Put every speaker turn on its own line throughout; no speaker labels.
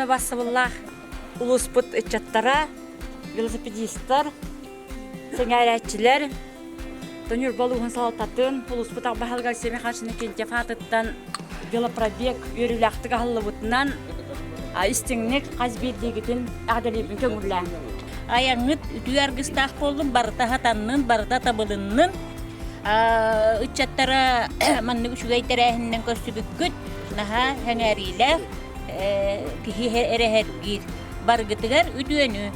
убаастабыллаах улууспут ыччаттара, велосипедистар, сэҥээрээччилэр, Ньурба улууһун салалтатын, улууспут аҕа баһылыга Алексей Михайлович Иннокентьев аатыттан велопробег үөрүүлээхтик аһыллыбытынан истиҥник хас биирдиигитин эҕэрдэлиирбин көҥүллээҥ.
Айаҥҥыт үтүө аргыстаах буоллун, барыта сатаннын, барыта табылыннын. Ыччаттара маннык үчүгэй тэрээһининэн көрсүбүккүт наһаа сэҥээриилээх киһи эрэһэргиир. Барыгытыгар үтүөнү!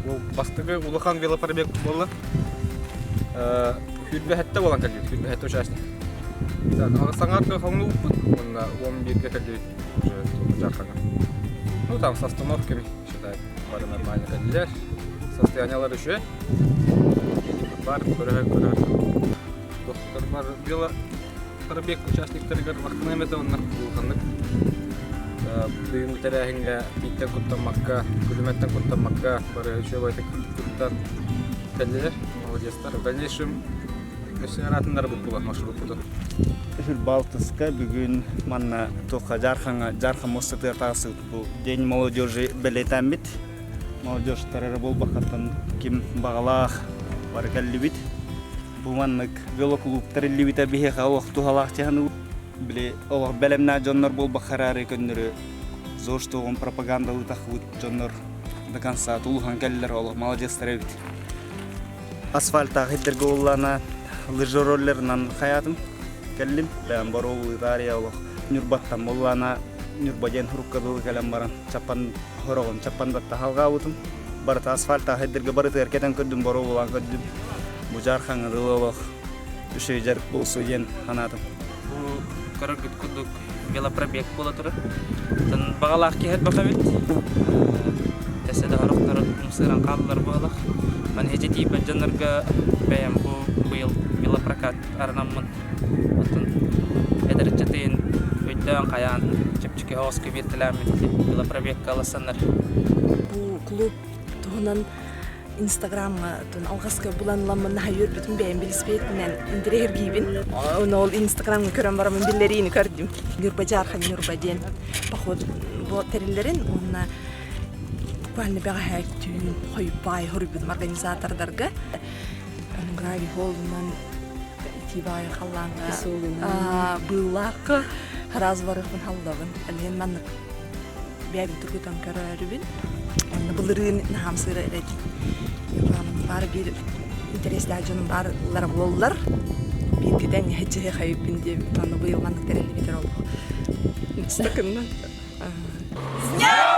Бу бастакы улахан велопробег буолла. Сүүрбэһэттэ буолан кэлбит, сүүрбэһэттэ участник. Так, саҥа хоҥнубуппут уонна 11-гэ кэлбит уже Дьархаҥа. Ну там с остановками, считай, бары нормально кэллилэр. Состояниелар үчүгэй. Бар, көрөһөр, көрөһөр. Доктор бар велопробег участниктарыгар махтаныам этэ уонна улаханнык бүгүҥҥү тэрээһиҥҥэ тииттэн куттаммакка, күлүмэттэн куттаммакка бары үчүгэй кыттан кэллилэр. Молодецтар. В дальнейшем өссө ыраатыннарбыт буолар маршруппутун.
Балтыска бүгүн манна туохха Дьаархаҥа Дьаархан муостатыгар таҕысыбыт бу День молодежи бэлиэтээммит. Молодежтар эрэ буолбаккаттан ким баҕалаах бары кэллибит. Бу маннык велоклуб тэриллибитэ биһиэхэ олох туһалаах дьаһаныы. Били олох бэлэмнээх дьоннор буолбахха көннөрү ЗОЖ туоҕун пропагандалыы таххыбыт дьоннор до конца тулуһан кэллэр олох молодецтар эбит. Асфальтаах ирдэргэ уоллаана лыжероллерынан хайаатым кэллим. Бэйэм боруобулуутаарыйа олох Ньурбаттан буоллаана Ньурба диэн урукка дылы кэлэн баран чаппан хороҕун чаппандатта халҕаабытым. Барыта асфальтаах ирдэргэ барытыгар кэтэн көрдүм, боруобулаан көрдүм. Бу Дьаархаҥҥа дылы олох үчүгэй дьарык буолсу диэн санаатым.
Бу көрөргүт курдук велопробег буола турар. Оттон баҕалаах киһи элбэх эбит. Тэсэ да сорохтор ымсыыран хааллар буолах. Маны ити тиийбэт дьоннорго бэйэм бу быйыл велопрокат арынаммын. Оттон эдэр ыччатыйын өйдөөн хайаан чэпчэки соҕус кэбиэртэлээммит велопробегка ыласаннар.
Бу клуб туһунан Инстаграмҥа алҕаска булан ыламмын наһаа үөрбүтүм бэйэм билиспиэтинэн интэриэһиргиибин. Ону ол Инстаграмҥа көрөн бараммын биллэриини көрдүм. Ньурба Дьаархан Ньурба диэн поход бу тэриллэрин уонна буквально бэҕэһээ түүн хойуппаай хоруйбутум организатордарга Грави холлунан итии халлааҥҥа быыллаахха араас барыахпын халлабын. Элиэн маннык бэйэбин тургутан көрөрүбүн. Онно былырыын наһаам сыыра эрэт. Баар биир интэриэстээх дьонум бааллара буоллар бииргэ тэҥҥэ дьиэ хайыппын диэбит. Онно быйыл маннык тэриллибитэр олох. Стакынна.
С днем!